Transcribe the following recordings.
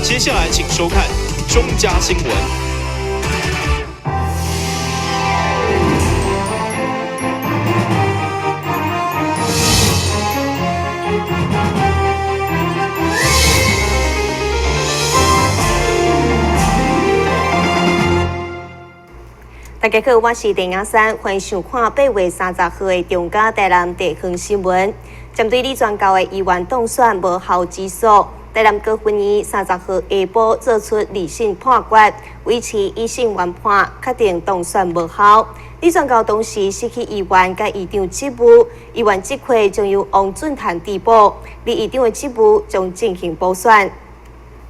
接下來請收看中嘉新聞。大家好，我是鄭雅珊，歡迎收看8月30號的中嘉台南地方新聞。針對李全教的議員當選無效之訴，台南高分院30號下晡做出二審判決，維持一審原判，確定當選無效。李全教當時失去議員佮議長職務，議員職缺將由王俊潭遞補，而議長的職務將進行補選。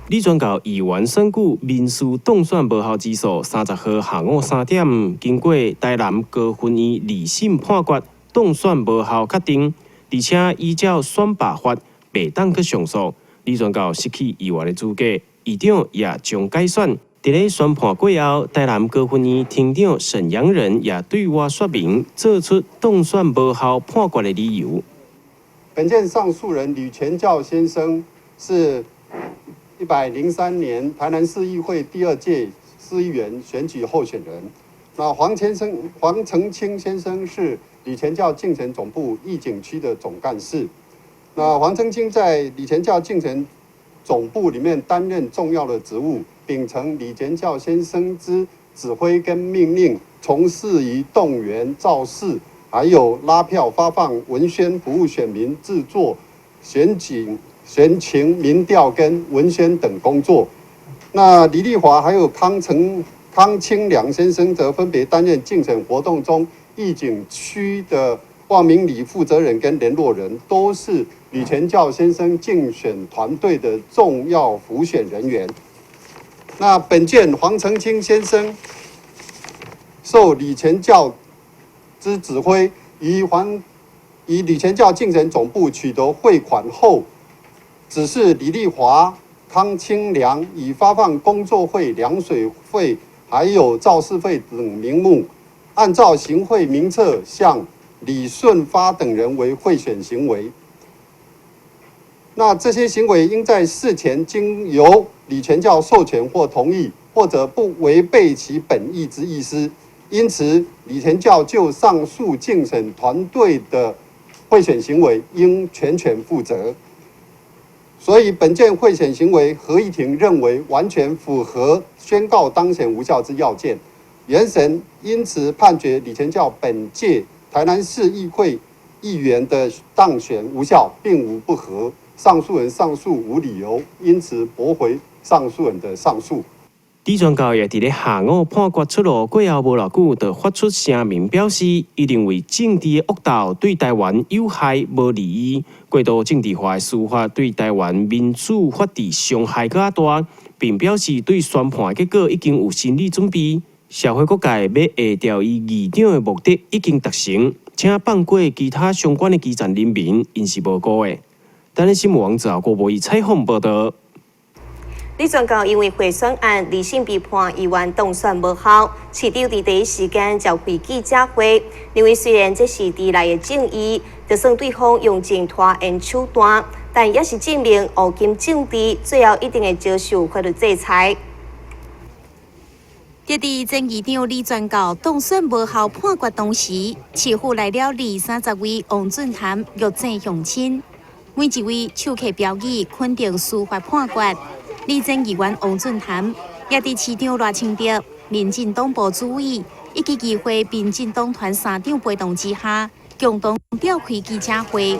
李全教議員選舉民事當選無效之訴，30號下午3點，經過台南高分院二審判決，當選無效確定，而且依照選罷法，袂當閣上訴。李全教失去議員的資格，議長也將改選。佇咧宣判過後，台南高分院庭長沈陽仁也對外說明，做出當選無效判決的理由。本件上訴人呂全教先生是103年台南市議會第二屆市議員選舉候選人。那黃先生、黃澄清先生是呂全教競選總部義警區的總幹事。那黃澄清在呂全教競選總部裡面擔任重要的職務，秉承呂全教先生之指揮跟命令，從事於動員造勢，還有拉票、發放文宣、服務選民、製作選舉選情民調跟文宣等工作。那李麗華還有康清良先生則分別擔任競選活動中義警區的望明里負責人跟聯絡人，都是呂全教先生競選團隊的重要輔選人員。那本件黃澄清先生受呂全教之指揮，於呂全教競選總部取得匯款後，指示李麗華、康清良以發放工作費、涼水費還有造勢費等名目，按照行賄名冊向李順發等人為賄選行為。那這些行為應在事前經由呂全教授權或同意，或者不違背其本意之意思。因此，呂全教就上述競選團隊的賄選行為應全權負責。所以，本件賄選行為，合議庭認為完全符合宣告當選無效之要件。原審因此判決呂全教本屆台南市議會議員的當選無效，並無不合。上訴人上訴無理由，因此駁回上訴人的上訴。李全教也佇咧下午判決出爐過後無偌久，就發出聲明表示，伊認為政治的惡鬥對台灣有害無利益，過度政治化的司法對台灣民主法治傷害閣較大，並表示對宣判的結果已經有心理準備。社會各界欲下掉伊議長的目的已經達成，請放過其他相關的基層人民，𪜶是無辜的。台南新聞網站郭博義採訪報導。李全教因為賄選案，二審被判議員當選無效，市長佇第一時間召開記者會，認為雖然這是遲來的正義，就算對方用盡拖延手段，但也是證明烏金政治最後一定會遭受法律制裁。佇前議長李全教當選無效判決當時，市府來了二三十位王俊潭玉井鄉親，每一位手提標語肯定司法判決。李前議員王俊潭也佇市長賴清德、民進黨部主委以及議會民進黨團三長陪同之下，共同召開記者會。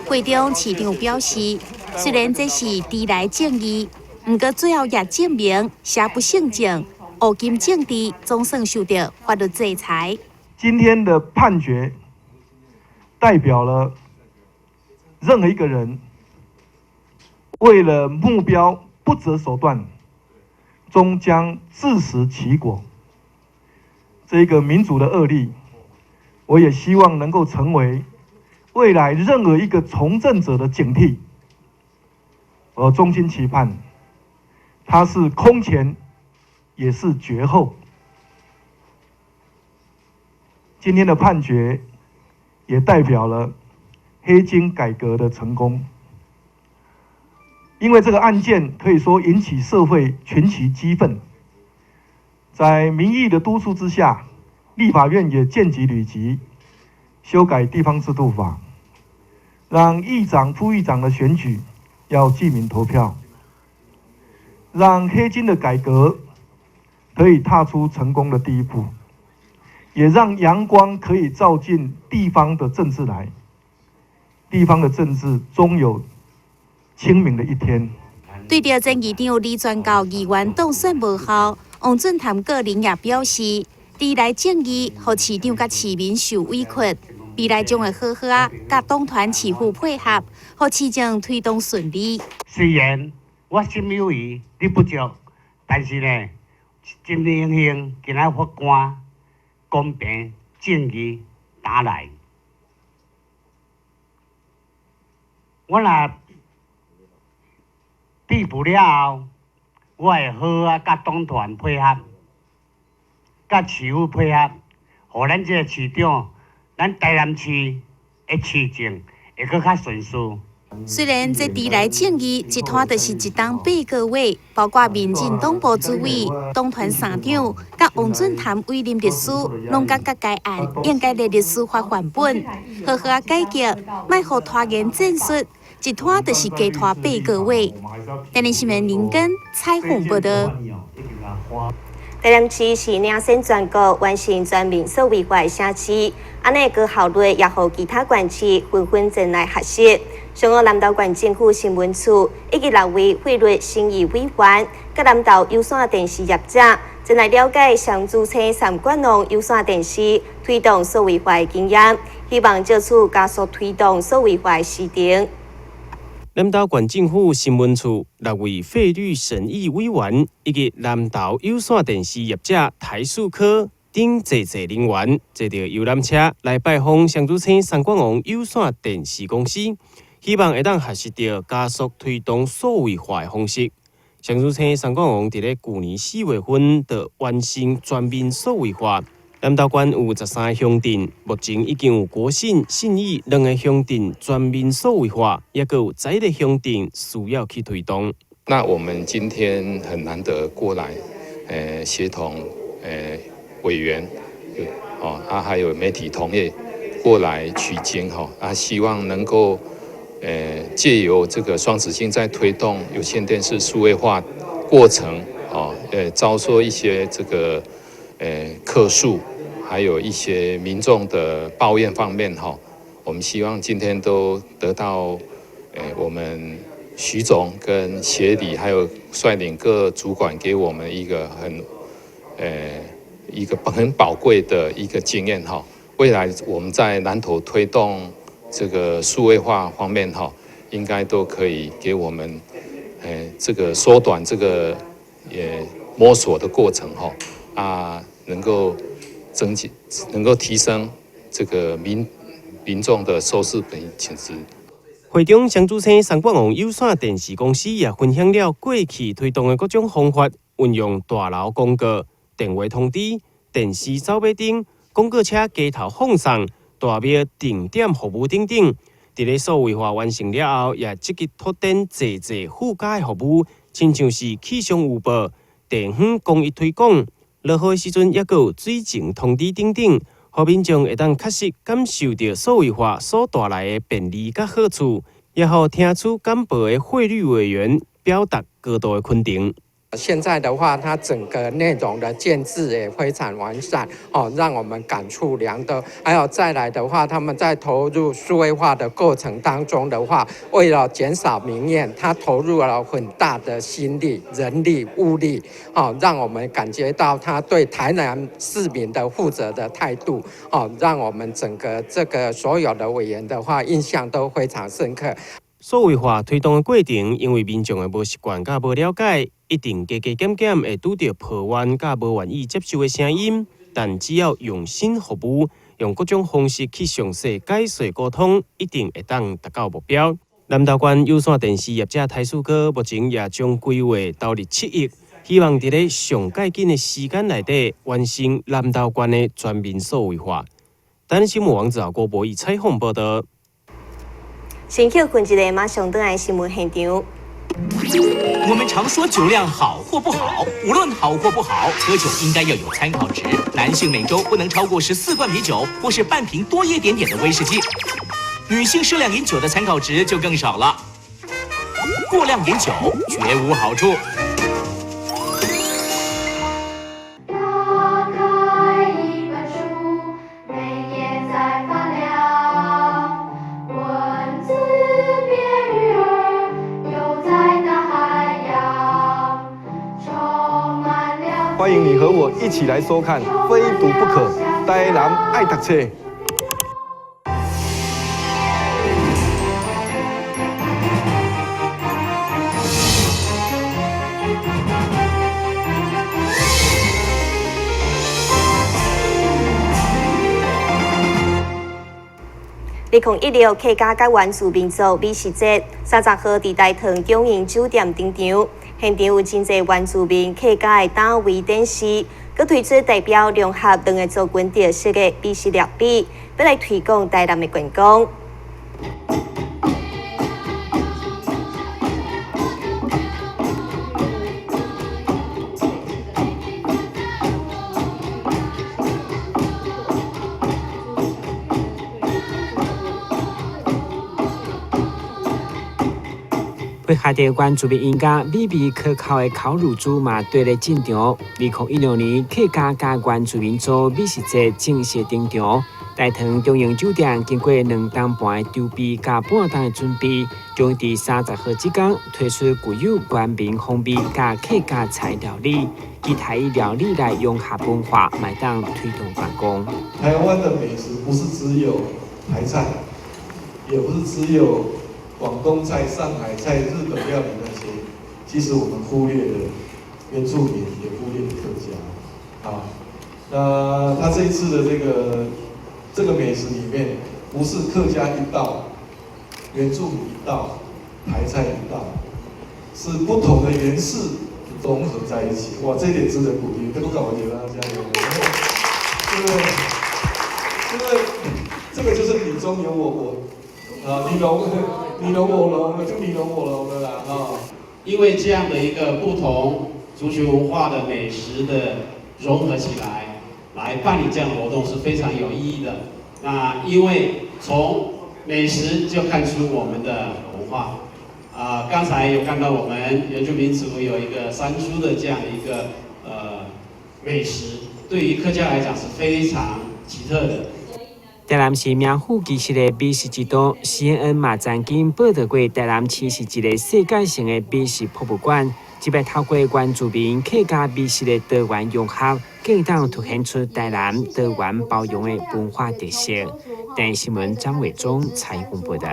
會中市長表示，雖然這是遲來正義，毋過最後也證明邪不勝正，烏金政治總算受到法律制裁。今天的判決代表了任何一個人為了目標不擇手段，終將自食其果。這個民主的惡例，我也希望能夠成為未來任何一個從政者的警惕。我衷心期盼，它是空前，也是絕後。今天的判決也代表了黑金改革的成功。因為這個案件可以說引起社會群起激憤，在民意的督促之下，立法院也見機履機，修改地方制度法，讓議長、副議長的選舉要記名投票，讓黑金的改革可以踏出成功的第一步，也讓陽光可以照進地方的政治來，地方的政治終有清明的一天。對著前議長李全教議員當選無效，王俊潭個人也表示，遲來正義，予市長佮市民受委屈，未來將會好好仔佮黨團市府配合，予市政推動順利。雖然我心有餘力不足，但是呢，真榮幸今仔法官公平正義打來，我若被捕了後，我會好好佮黨團配合，佮市府配合，予咱這個市長，咱台南市的市政會閣較順遂。雖然這遲來正義一拖就是一冬8個月，包括民進黨部主委、黨團三長、佮王俊潭委任律師，攏感覺該案應該列入司法範本，好好仔解決，莫予拖延戰術，一拖就是加拖八個月。台南新聞林根采訪報導。台南市是領先全國完成全面數位化的城市，按呢高效率也予其他縣市紛紛前來學習。上午南投縣政府新聞處以及六位匯率審議委員，佮南投有線電視業者前來了解雙子星三管網有線電視推動數位化的經驗，希望藉此加速推動數位化的時程。南投縣政府新聞處六位費率審議委員以及南投有線電視業者台塑科等濟濟人員，坐著遊覽車來拜訪雙子星三管網有線電視公司，希望會當學習著加速推動數位化的方式。雙子星三管網佇咧舊年4月份就完成全面數位化。南投縣有13個鄉鎮，目前已經有國信、信義兩個鄉鎮全面數位化，抑閣有11個鄉鎮需要去推動。那我們今天很難得過來，協同委員，哦，啊，還有媒體同業過來取經，哈，啊，希望能夠，借由這個雙子星在推動有線電視數位化過程，哦，遭受一些這個。客訴，還有一些民眾的抱怨方面，哈，我們希望今天都得到，我們徐總跟協理，還有率領各主管給我們一個很，一個很寶貴的一個經驗，哈。未來我們在南投推動這個數位化方面，哈，應該都可以給我們，這個縮短這個也摸索的過程，哈。啊，能夠增進，能夠提升這個民眾的收視品質。會中，雙子星三管網有線電視公司也分享了過去推動的各種方法，運用大樓廣告、電話通知、電視走馬燈、廣告車街頭放送、大廟定點服務等等。佇咧數位化完成了後，也積極拓展濟濟附加的服務，親像是氣象預報、地方公益推廣。落雨時陣，抑閣有水情通知等等，予民眾會當確實感受著數位化所帶來的便利佮好處，也予聽取簡報的匯率委員表達高度的肯定。現在的話，它整個內容的建制也非常完善，哦，讓我們感觸良多。還有再來的話，他們在投入數位化的過程當中的話，為了減少民怨，他投入了很大的心力、人力、物力，哦，讓我們感覺到他對台南市民的負責的態度，哦，讓我們整個這個所有的委員的話，印象都非常深刻。數位化推動的過程，因為民眾的無習慣佮無了解，一定加加減減會拄著抱怨佮無願意接受的聲音。但只要用心服務，用各種方式去詳細解說溝通，一定會當達到目標。南投縣有線電視業者台塑科目前也將規劃投入7億，希望佇咧上蓋緊的時間內底完成南投縣的全面數位化。台南新聞王子豪、郭博義採訪報導。先休睏一下，馬上轉來新聞現場。我們常說酒量好或不好，無論好或不好，喝酒應該要有參考值。男性每週不能超過14罐啤酒，或是半瓶多一點點的威士忌。女性適量飲酒的參考值就更少了。過量飲酒絕無好處。打開一本書，每頁在發亮，文字變魚兒，游在大海洋，充滿了。歡迎你和我一起來收看《非讀不可》，台南愛讀冊。2016客家佮原住民族美食節，30號佇大唐中營酒店登場，現場有真濟原住民客家的單位展示，閣推出代表融合兩個族群特色的美食料理，欲來推廣台南的觀光。配合著原住民音樂美味可口的烤乳豬嘛，綴咧進場。2016年客家佮原住民族美食節正式登場。大唐中營酒店經過2冬半的籌備佮半冬的準備，終於佇30號這工推出具有原民風味佮客家菜料理，期待以料理來融合文化，嘛會當推動觀光。台灣的美食不是只有台菜，也不是只有廣東菜、上海菜、日本料理那些，其實我們忽略了原住民，也忽略了客家。啊，那他這一次的這個美食裡面，不是客家一道，原住民一道，台菜一道，是不同的元素融合在一起。哇，這一點值得鼓勵。這個搞我覺得大家有，對不對？這個就是你中有我，我啊，你儂你儂我儂，就你儂我儂的啦啊。因為這樣的一個不同族群文化的美食的融合起來，來辦理這樣的活動是非常有意義的。那因為從美食就看出我們的文化。剛才有看到我們原住民族有一個山豬的這樣的一個美食，對於客家來講是非常奇特的。台南是名副其實的美食之都，CNN 嘛曾經報導過台南市是一個世界性的美食博物館。這擺透過原住民客家美食的多元融合，更當凸顯出台南多元包容的文化特色。電視新聞張偉忠採訪報導。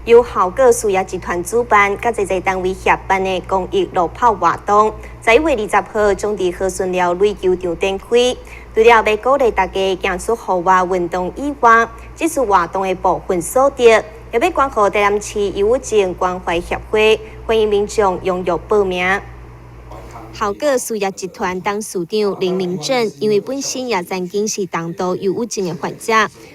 由效果事業集團主辦，佮濟濟單位協辦的公益路跑活動，11月20號將佇和順寮壘球場展開。除了欲鼓勵大家行出戶外運動以外，這次活動的部分所得，也欲捐予台南市憂鬱症關懷協會，歡迎民眾踴躍報名。效果事業集團董事長林明正，因為本身也曾經是重度憂鬱症的患者，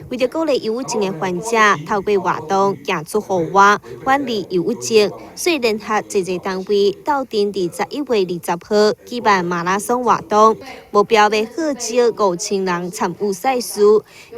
為著鼓勵憂鬱症的患者透過活動行出戶外，遠離憂鬱症，所以聯合濟濟單位鬥陣佇11月20號舉辦馬拉松活動，目標欲號召5000人參與賽事，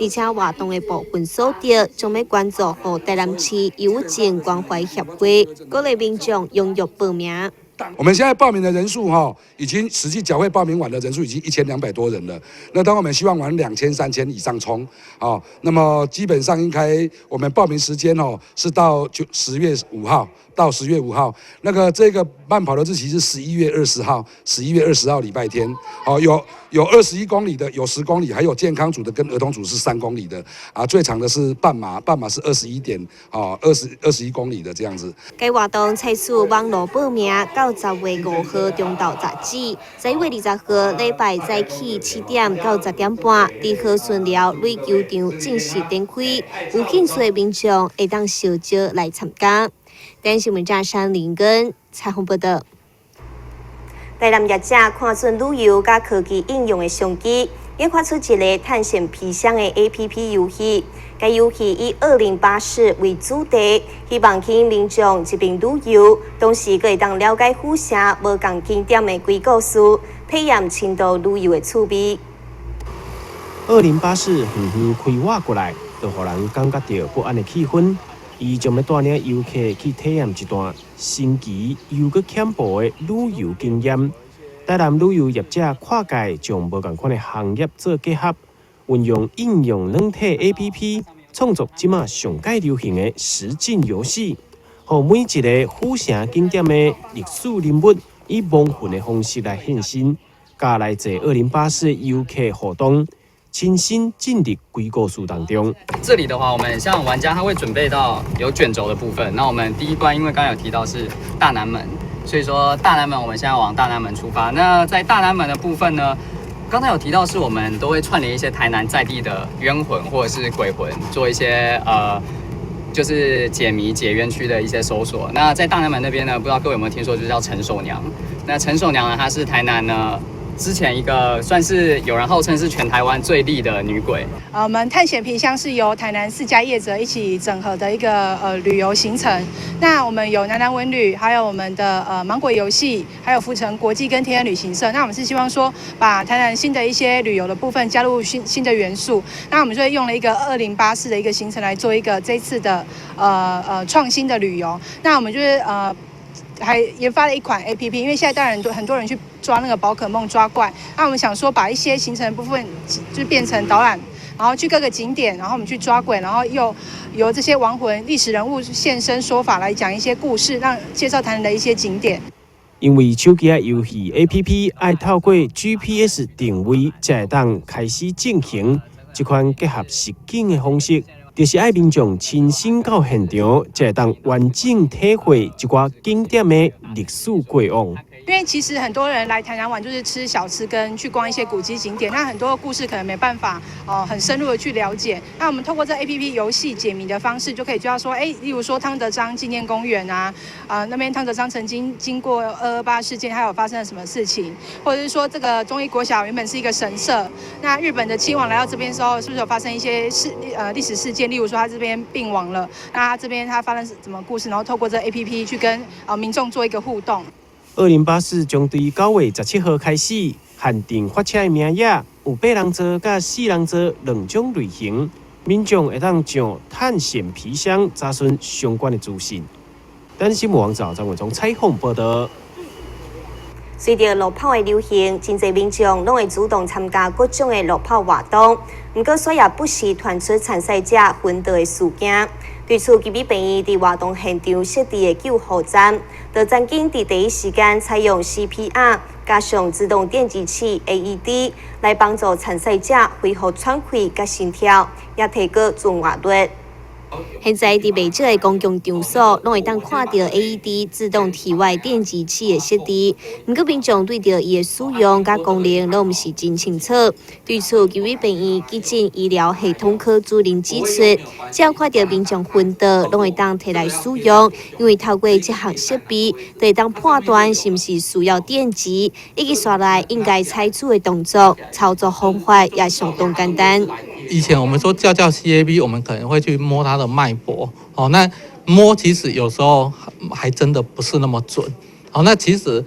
而且活動的部分所得將欲捐助予台南市憂鬱症關懷協會，鼓勵民眾踴躍報名。我們現在報名的人數哈，已經實際繳費報名完的人數已經1200多人了。那當我們希望往2000、3000以上衝，啊，那麼基本上應該我們報名時間哦是到10月5號到10月5號。那個這個慢跑的日期是11月20號，11月20號禮拜天。哦，有21公里的，有10公里，還有健康組的跟兒童組是3公里的，啊，最長的是半馬，半馬是21公里的這樣子。該活動採取網路報名到10月5號中晝截止，11月20號禮拜早起7點到10點半，佇和順寮壘球場正式展開，有興趣的民眾會當受招來參加。電視媒體山林根采訪報導。台南業者看準旅遊佮科技應用的商機，研發出一个探險皮箱的 APP 遊戲。該遊戲以二零八四為主題，希望吸引民眾一邊旅遊，同時閣會當了解府城無仝景點的鬼故事，體驗深度旅遊的趣味。二零八四遠遠開倚過來，就予人感覺著不安的氣氛。伊將欲帶領遊客去體驗一段新奇又閣恐怖的旅遊經驗。台南旅遊業者跨界將無仝款的行業做結合，運用應用軟體 APP 創作這馬上蓋流行的實境遊戲，予每一个府城景點的歷史人物以亡魂的方式來現身，佮來坐二零八四遊客互動，親身進入鬼故事當中。這裡的話，我們像玩家他會準備到有卷軸的部分。那我們第一關，因為剛剛有提到是大南門，所以說大南門我們現在往大南門出發。那在大南門的部分呢，剛才有提到是我們都會串聯一些台南在地的冤魂或者是鬼魂，做一些就是解謎解冤屈的一些搜索。那在大南門那邊呢，不知道各位有沒有聽說，就是叫陳守娘。那陳守娘呢，她是台南呢，之前一個算是有人號稱是全台灣最厲的女鬼。我們探險皮箱是由台南四家業者一起整合的一個旅遊行程。那我們有南南文旅，還有我們的芒果遊戲，還有福城國際跟天恩旅行社。那我們是希望說，把台南新的一些旅遊的部分加入新的元素。那我們就用了一個2084的一個行程來做一個這次的創新的旅遊。那我們就是還研發了一款 APP，因為現在當然很多人去抓那個寶可夢抓怪，那我們想說把一些行程部分就變成導覽，然後去各個景點，然後我們去抓鬼，然後又由這些亡魂歷史人物現身說法來講一些故事，讓介紹台南的一些景點。因為手機仔遊戲 APP 愛透過 GPS 定位，才會當開始進行這款結合實景的方式，就是愛民眾親身到現場，才會當完整體會這寡景點的歷史過往。因為其實很多人來台南玩，就是吃小吃跟去逛一些古蹟景點，那很多故事可能沒辦法哦很深入的去了解。那我們透過這 APP 遊戲解謎的方式，就可以知道說，哎，例如說湯德章紀念公園啊，啊那邊湯德章曾經經過228事件，還有發生了什麼事情，或者是說這個忠義國小原本是一個神社，那日本的親王來到這邊時候，是不是有發生一些歷史事件？例如說他這邊病亡了，那他這邊他發生什麼故事？然後透過這 APP 去跟民眾做一個互動。 2084將對9月17號開始限定發車的名額，有八人座佮四人座兩種類型，民眾會當上探險皮箱查詢相關的資訊。等新聞網站張偉忠採訪報導。隨著樂透的流行，真濟民眾攏會主動參加各種的樂透活動。毋過，煞也不時傳出參賽者昏倒的事件。對此，基美病院佇活動現場設置的救護站，就曾經佇第一時間採用 CPR 加上自動電擊器 AED 來幫助參賽者恢復喘氣佮心跳，也提高存活率。現在佇袂少的公共場所，攏會當看著 AED 自動體外電擊器的設置。毋過民眾對著伊的使用佮功能，攏毋是真清楚。對此，基美病院急診醫療系統科主任指出，只要看著民眾昏倒，攏會當提來使用，因為透過這項設備，就會當判斷是毋是需要電擊，以及紲來應該採取的動作，操作方法也相當簡單。以前我們說叫 CAB，我們可能會去摸它的脈搏，哦，那摸其實有時候還真的不是那麼準，哦，那其實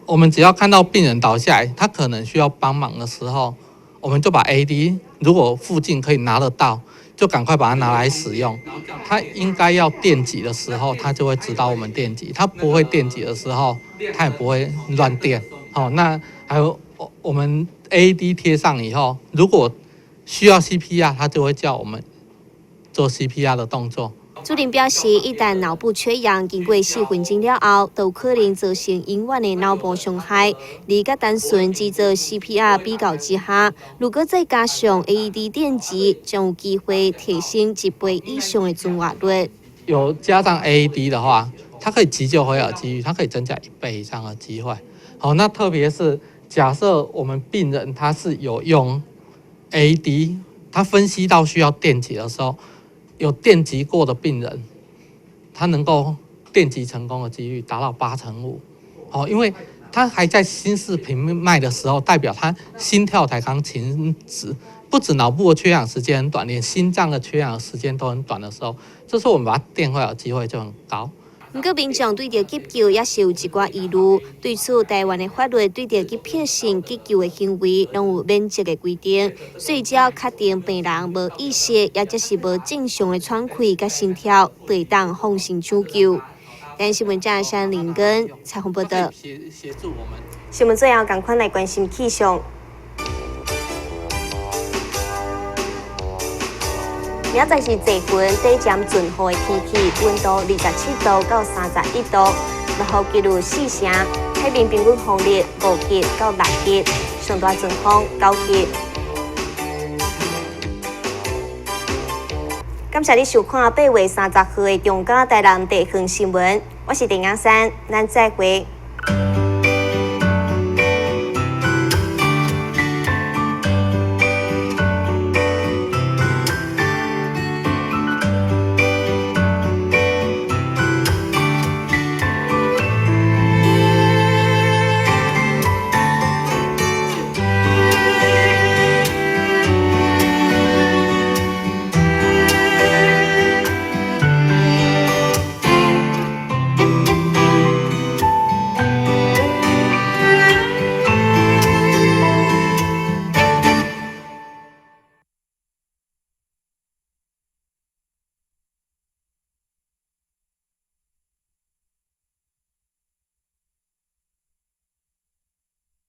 我們只要看到病人倒下來，他可能需要幫忙的時候，我們就把 AED 如果附近可以拿得到，就趕快把它拿來使用。他應該要電擊的時候，他就會知道我們電擊；他不會電擊的時候，他也不會亂電。好，那還有我們 AED 貼上以後，如果需要 CPR，他就會叫我們做 CPR 的動作。主任表示，一旦腦部缺氧經過4分鐘了後，就可能造成永遠的腦部傷害。而佮單純只做 CPR 比較之下，如果再加上 AED 電擊，將有機會提升一倍以上的存活率。有加上 AED 的話，它可以急救回來的機率，它可以增加一倍以上的機會。好，那特別是假設我們病人他是有用 AED，他分析到需要電擊的時候，有電擊過的病人，他能夠電擊成功的幾率達到85%。好，因為他還在心室頻脈的時候，代表他心跳才剛停止，不止腦部的缺氧時間很短，連心臟的缺氧時間都很短的時候，這時候我們把它電壞的機會就很高。毋過民眾對著急救也是有一寡疑慮，對此台灣的法律對著急迫性急救的行為攏有免責的規定，所以只要確定病人無意識，抑者是無正常的喘氣佮心跳，就會當放心搶救。台視新聞記者林根採訪報導。新聞最後，仝款來關心氣象。明仔載是濟雲短暫陣雨的天氣，溫度27度到31度，落雨幾率四成，海面平均風力5級到6級，上大陣風9級。感謝你收看8月30號的中嘉台南地方新聞，我是鄭雅珊，咱再會。